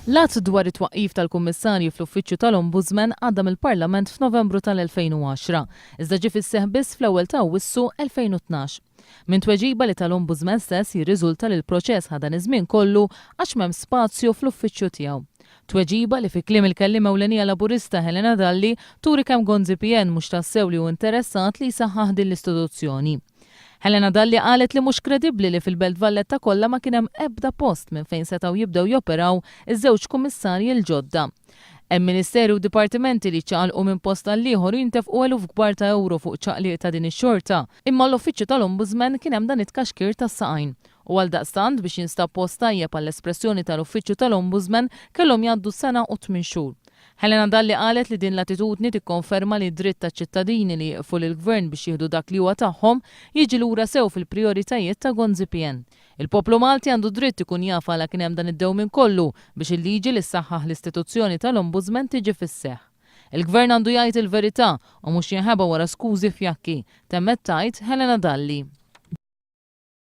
L-Att dwar it-twaqqif tal-Kummissarji fl-Uffiċċju tal-Ombudsman għadda mill-Parlament f'Novembru tal-2010, iżda ġie fis-seħħ biss fl-ewwel ta' Awwissu 2012. Minn tweġiba li ta l-Ombudsman stess jirriżulta li l-proċess ħa dan iż-żmien kollu għax m'hemm spazju fl-uffiċċju tiegħu. Tweġiba li fi kliem il-kelliem ewlenija Laburista Helena Dalli turi kemm Gonzi PN mhux tassew li hu interessat li jsaħħaħ din l-istituzzjoni. Helena Dalli qalet li mhux kredibbli li fil-Belt Valletta kollha ma kien hemm ebda post minn fejn setgħu jibdew joperaw iż-żewġ kummissarji l-ġodda. Hemm ministeri u dipartimenti li jċaqalqu minn post għall-ieħor u jintefqu eluf kbar ta' ewro fuq ċaqliq ta' din ix-xorta, imma l-Uffiċċju tal-Ombudsman kien hemm dan it-tkaxkir tas-saqajn. U għaldaqstant biex jinstab post tajjeb għall-espressjoni tal-Uffiċċju tal-Ombudsman kellhom jgħaddu sena u tmien xhur. Helena Dalli qalet li din l-attitudni tikkonferma li d-dritt taċ-ċittadini li jieqfu lill-Gvern biex jieħdu dak li huwa tagħhom jiġi lura sew fil-prijoritajiet ta' Gonzi PN. Il-poplu Malti għandu dritt ikun jaf għala kien hemm dan id-dewmien kollu biex il-liġi li ssaħħaħ l-istituzzjoni tal-Ombudsman tiġi fis-seħħ. Il-Gvern għandu jgħid il-verità u mhux jinħeba wara skużi fjakki, temmet tgħid Helena Dalli.